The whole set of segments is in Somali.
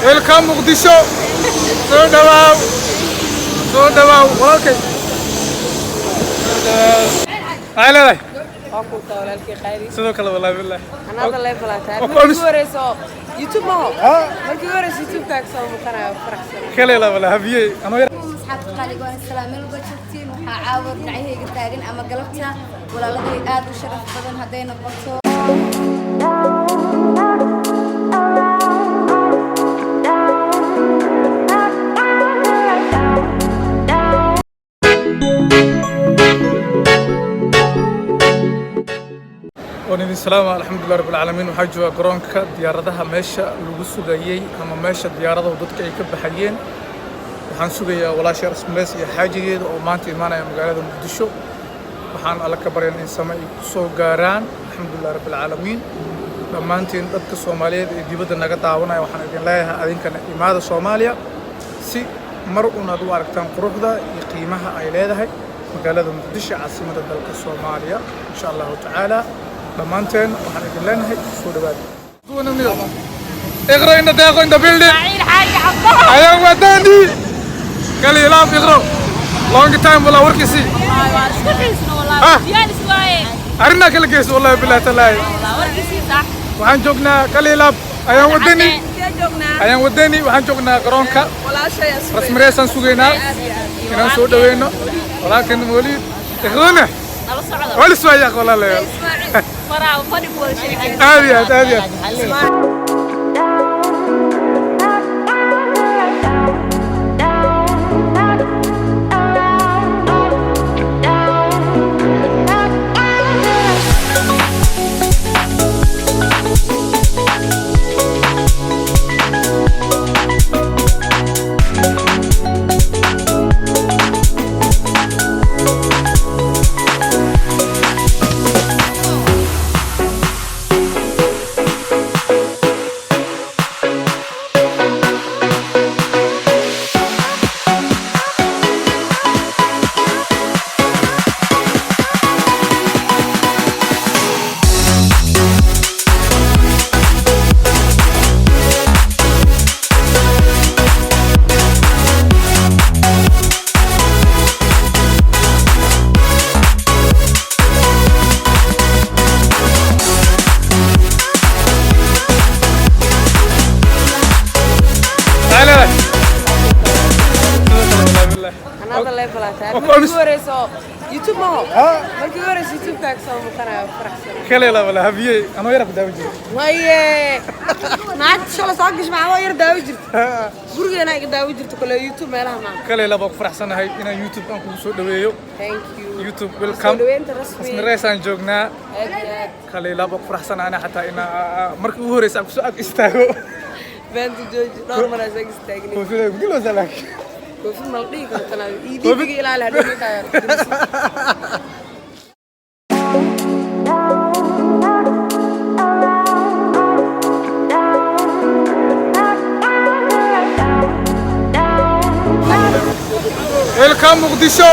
Welcome Muqdisho. Soo dhawaaw, soo dhawaaw walaalkay, soo dhawaaw. Maxay leedahay? Waa kuutaa, walaalkii qaali. Sidoo kale, wallahi billahi. Another level aa tahay. Waa ku Markii amis- ugu horeyso YouTube maho, markii ugu horeyso YouTube-kaaga soo muuqanayo, faraxsan. Kale la wala habiyey anoo yar. Asxaabta qaaliga, waan salaam. Meel walba joogtiin, waxaa caawa dhinacyahayga taagan ama galabta walaaladay aad u sharaf badan hadday noqoto. Waan idin salaama. Alxamdulilah rabbil caalamiin. Waxaa jooga garoonka diyaaradaha, meesha lagu sugayey ama meesha diyaaradahu dadka ay ka baxayeen. Waxaan sugayaa walaasha Rasmi Reys iyo xaajigeeda oo maanta imaanaya magaalada Muqdisho. Waxaan Alla ka baryan in same ay ku soo gaaraan. Alxamdulilah rabbil caalamiin. Dhammaantiin dadka Soomaaliyeed ee dibadda naga daawanaya, waxaan idin leeyahay adinkana imaada Soomaaliya si mar un aad u aragtaan quruxda iyo qiimaha ay leedahay magaalada Muqdisho, caasimadda dalka Soomaaliya, insha Allahu tacaala. Dhammaanteen waxaan idin leenahay soo dhawaada. Iqro in the deeqo in the building. Ayaan wadani kali laab. Iqro, long time walaa warkiisii. Ah. Arrinaa kala geyso, wallahi billahi tallaahi. Waxaan joognaa kaliilaab, ayaan wadani, ayaan wadani. Waxaan joognaa garoonka, Rasmi Reysaan sugaynaa inaan soo dhaweyno walaalkan Mawliid. Iqrona walis waa walaalayaal, aad iyo aad, aad iyo aad. Maxay leedahay? Sidoo kale, wallahi billahi. Another level aa tahay. Waa ku Markii amis- ugu horeyso YouTube maho, markii ugu horeyso YouTube-kaaga soo muuqanayo, faraxsan. Kale la wala habiyey anoo yara ku daawan jiray. Waye naagta shalay soo gash, maxaa yar daawo jirta gurigeena iga daawo jirta kale YouTube meelaha maaha. Kale la baa ku faraxsanahay inaan YouTube aan kugu soo dhaweeyo. Thank you. YouTube, Soo welcome. dhaweynta rasmi. Rasmi Reysaan joognaa. Aad iyo aad. Kale la baa ku faraxsanahay ana xataa inaa markii ugu horeysa aan kusoo ag istaago. Beenta jooji, dhowr mar aan isaga istaagnay. Koofida gudiloosa laakiin. Koofid ma la dhihi karo tanaa iidibiga ilaali hadhow ninkaa. Welcome Muqdisho.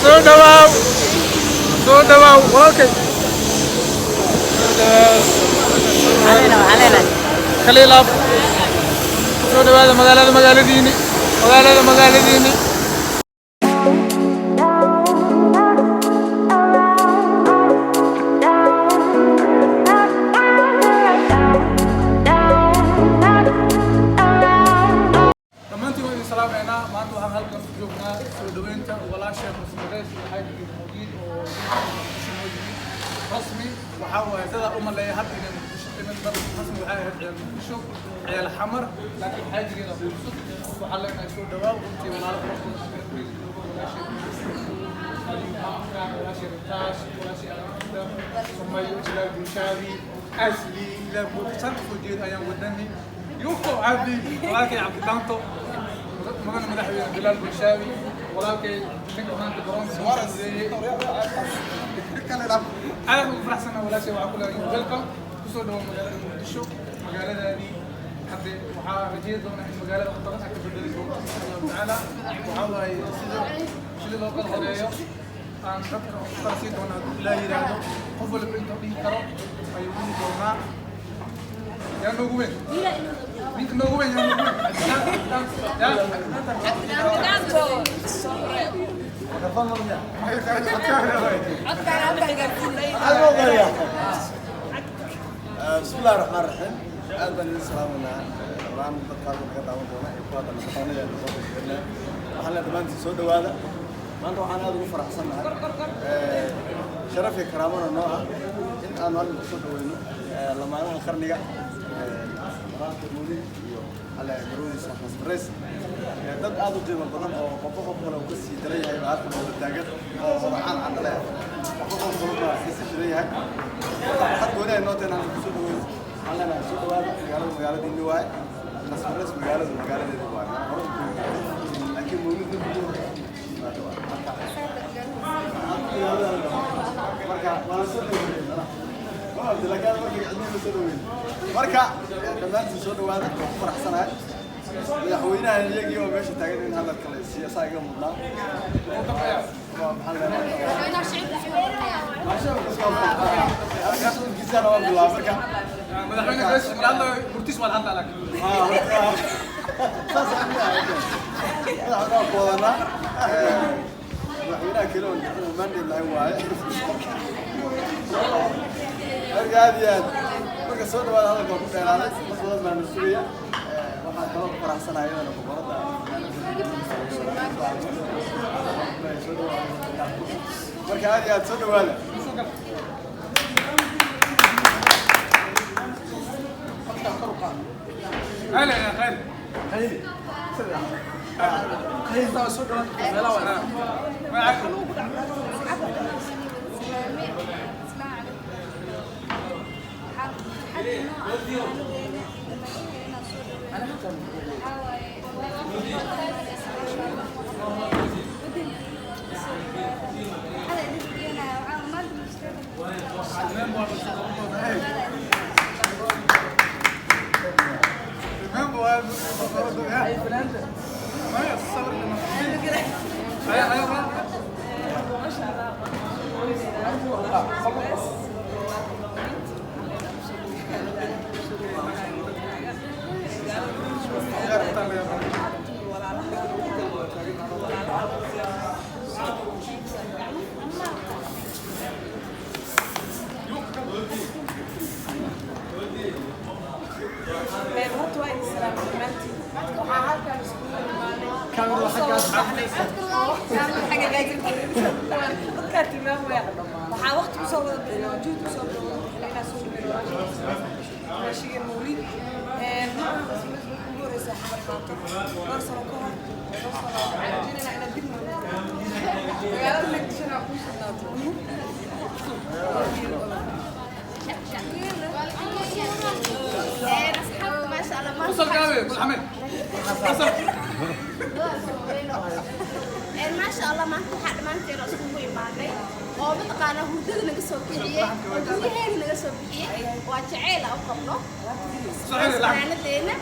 Soo dhawaaw, soo dhawaaw walaalkay, soo dhawaaw. Kaliilaab, soo dhawaada magaalada, magaaladiini, magaalada, magaaladiini. Dhammaantiin waan idin salaameynaa. Maanta waxaan halkan ku joognaa soo dhaweynta walaasha Rasmi Reys iyo xaajigeeda Mawliid oo Muqdisho noo yimid. Rasmi waxaa waaye dadaa u maleeya hadda inay Muqdisho timid. Dad Rasmi waxay ahayd ciyaal Muqdisho, ciyaal Xamar, laakiin xaajigeeda cusub. Waxaan leenahay soo dhawaaw. Runtii walaalo qurux badan ayaa garabkeeda joogo: walaashay walaashay Ritash, walaashay Alhamda, Sumayo, Bilaal Bulshaabi, Asli, ilaa buuqsan kasoo jeeda ayaan wadani, Yuko Cabdi, walaalkay Cabdidaanto, mudane madaxweyne Bilaal Bulshaabi, walaalkay ninka maanta garoonka soo fududeeyey. Aad ugu faraxsanahay walaashay. Waxaa ku leeyahay welcome, kusoo dhawo magaalada Muqdisho, magaaladaadii. Hadde waxaa rajeyn doonaa in magaalada wax badan ay ka bedeli doonto insha Allahu tacaala. Waxaa waaye sida loo kala horeeyo aan dadka u kala sii doonaa. Hadduu Ilaah yidhaahdo, qof walba intuu dhihi karo ayuu dhihi doonaa. Yaa noogu weyn? Ninka noogu weyn yaa noogu weyn? Yaa? Codkaan halkaan gaarsiinay. بسم الله الرحمن الرحيم. Aad baan idin salaamanaa dhammaan dadka halkan naga daawan doona ee ku hadla naqaanada ee soo gudbinaa. Waxaan leeyahay dhammaantiin soo dhawaada. Maanta waxaan aad ugu faraxsanahay, sharaf iyo karaamona noo ah, in aanu halkan kusoo dhaweyno lamaanaha qarniga, walaalka Mawlid iyo alle marwadiisa Rasmareys. Dad aad u qiimo badan oo qofba qof kale uu ka sii daran yahay baa halkan wada taagan oo horacaan cadhale ah, qofba qof kale baa ka sii shidan yahay. Waxaad gooni noo tahay inaan kusoo dhaweyno. Waxaan leenahay soo dhawaada, magaalada magaaladiinni waaye. Rasmareys magaaladu magaaladeeda waaye, hore u joogay, laakiin Mawlid ninka ugu horreeya yimaado waaye. Marka waa la soo dhaweeyey, laakiin marka cidna la soo dhaweeyey. Marka dhammaantiin soo dhawaada. Waan ku faraxsanahay madaxweynaha iyagii oo meesha taagan in hadalka la siiyo, saa iga mudnaa. Waa maxaa leedahay, shacabkiisana waa bilaab marka. Madaxweyne bes ma hadlayo, murtis waa la hadlaa laakiin. Saas aan madaxweynaha ku wadanaa. Madaxweynaha kale oon mandate lahayn waaye. Marka aad iyo aad marka soo dhawaada. Hadalka waa ku dheeraaday, dad badan baana sugaya. Waxaan kaloo ku faraxsanahay iyadana boqorada. Soo dhawaada. Marka aad iyo aad soo dhawaada. Khayl ya khayl. Soo dhawaada. Remember what? ما الصبر. هيا هيا. ما شاء الله. Horta waa idin salaamay dhammaantiin. Waxaa halkaan iskugu imaanay oo usoo wada baxnay dadkaa tilmaamaya. Waxaa waqti kusoo wada bixinay oo juhd kusoo wada bixinay inaan soo dhaweyno walaashiga Mawlid. Ma aha Rasmareys markii ugu horreysay Xamar imaato. Dhowr sano ka hor, dhowr sano, waxaan rajaynaynaa inaad dib noogu timaado magaalada Muqdishona kuu sudnaato. ما شاء الله. وصل قابل ابو الحميد وصل. ما شاء الله, maanta waxaa dhammaanteena iskugu imaanay oo mataqaanaa hurdada naga soo kiciyey oo guryaheena naga soo bixiyey waa jaceyl aan u qabno fanaanadeena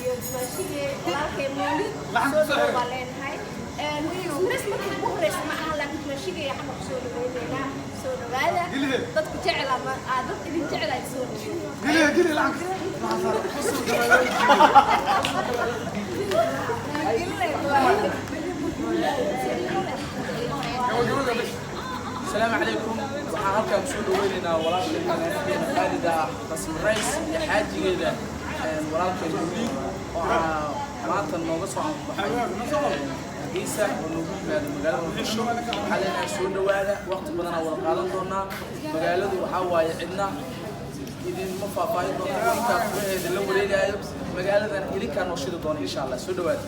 iyo dumaashigee walaalkay Mawlid. Soo dhawow baa leenahay. Rasmareys markii ugu horeysa ma aha, laakiin dumaashigee xagga kusoo dhaweyneynaa. Soo dhawaada. Dadku jecel ama dad idin jecel ay soo dhaweyn. قلي قلي العكس. Asalaamu calaykum. Waxaan halkaan kusoo dhaweynaynaa walaashay fanaanadeena qaalida ah Rasmi Rays iyo xaajigeeda walaalkeen Mawliid oo maanta nooga soo anbaxay Hargeysa oo noogu yimaada magaalada Muqdisho. Waxaa leenahay soo dhawaada. Waqti badanaa wada qaadan doonaa. Magaaladu waxaa waaye cidna idinma faahfaahin doonto, idinkaa furaheeda la wareegaayo magaaladan, idinkaa noo shidi doona insha Allah. Soo dhawaada.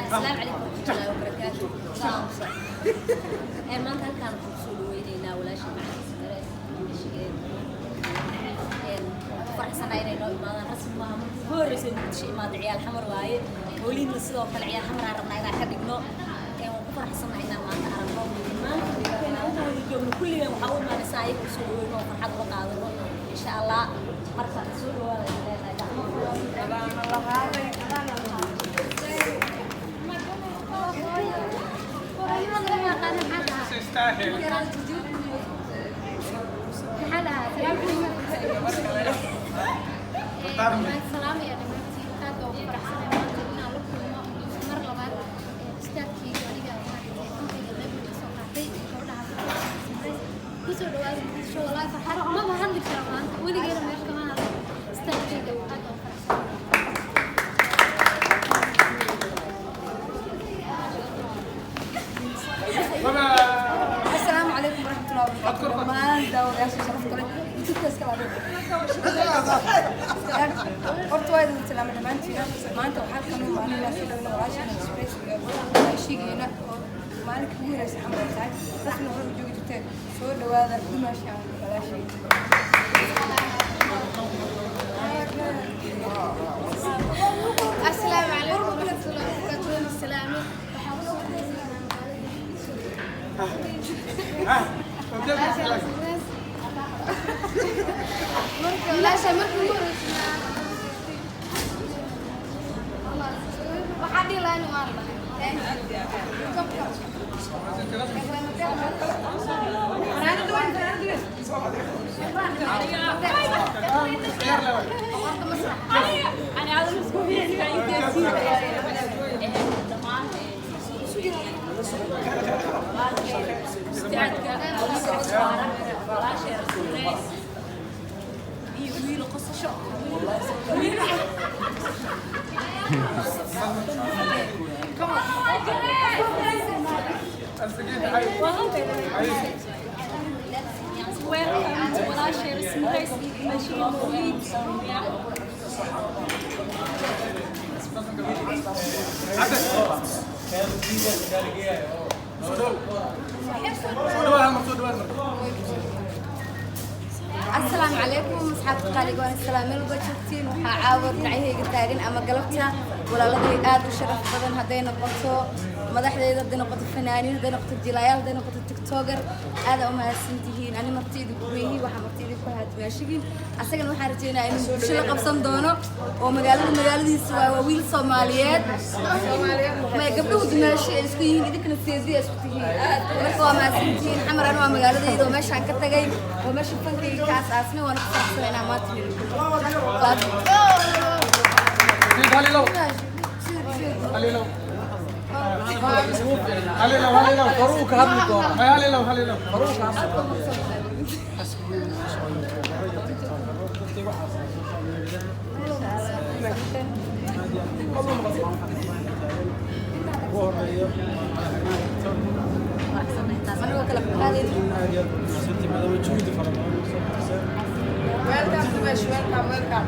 السلام عليكم ورحمة الله وبركاته. Maanta halkaan waxaan kusoo dhaweyneynaa walaasha macalin ku faraxsanahay inay noo imaadaan. Rasmi maaha markii ugu horreysay Muqdisho imaada, ciyaal Xamar waaye. Mawliidna sidoo kale ciyaal Xamar aan rabnaa inaan ka dhigno. Waan ku faraxsanahay inaan maanta aragno. Maanta inaan inta wada joogno kulligeen waxaa u imaanaysaa ayaga usoo dhaweyno oo farxad uga qaadano insha Allah. Marka soo dhawaada ayaan leenahay, gacmo furan. Adaana lahaaday. Istaahil. Maxaa la ahaa? Salaam calaykum. Waan salaamayaa dhammaantiin. Aad baan ugu faraxsanahay maanta inaan la kulmo mar labaad ustaadkayga, aniga maaragtay fankayga qayb ka soo qaatay, gabdhaha kusoo dhawaada Muqdisho. Wallaahi farxad maba hadli karo maanta, weligeena meel kama hadlo. Ustaadkayga aad baan ugu faraxsanahay. Asalaamu calaykum waraxmatullahi wabarakaatu. Dhammaan daawadayaasha sharafta leh, youtubeka iska laabay. Horta waa idin salaamay dhammaantiina. Maanta waxaa kamid maalin inaan soo dhaweyno walaasheena Express iyo walaashigeena oo maalinka ugu horeysa Xamar ay tahay. Rasmi hore u joogi jirteen. Soo dhawaada dumaashi aan walaashay. Asalaamu calaykum waraxmatullahi wabarakaatu. Salaami. Waxaan marka walaasha markii ugu horreysay waxaa dhihi lahaa inuu aan lahay. Welcome to walaashay Rasmi Rays iyo dumaashigii Mawliid. Soo dhawaad hal mar, soo dhawaad mar. Asalaamu calaykum asxaabta qaaliga, waan salaam meel walba joogtiin. Waxaa caawa dhinacyahayga taagan ama galabta walaaladay aad u sharaf badan, hadday noqoto madaxdeyda, hadday noqoto fanaaniin, hadday noqoto jilayaal, hadday noqoto tiktoker. Aad aa u mahadsantihiin. Ani marti idinku weeyi, waxaa marti idinku ahaa dumaashigiin. Asagana waxaan rajeynayaa inuu bulsho la qabsan doono oo magaalada magaaladiisa waa wiil Soomaaliyeed. May gabdhuhu dumaashi ay isku yihiin, idinkana seedi ay isku tihiin. Marka waa mahadsantihiin. Xamar ani waa magaaladayda oo meeshaan ka tagay, waa meesha fankayga ka asaasnay, waana ku faraxsanay inaan maanta nilo. Halilow, halilow, halilow, halilow. Horuu ka hadli doonaa. May halilow, halilow. Horuu ka hadli doonaa. Anigoo kala qaadayna. Welcome Dumash, welcome, welcome.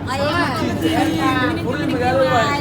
Kulli magaalada waa.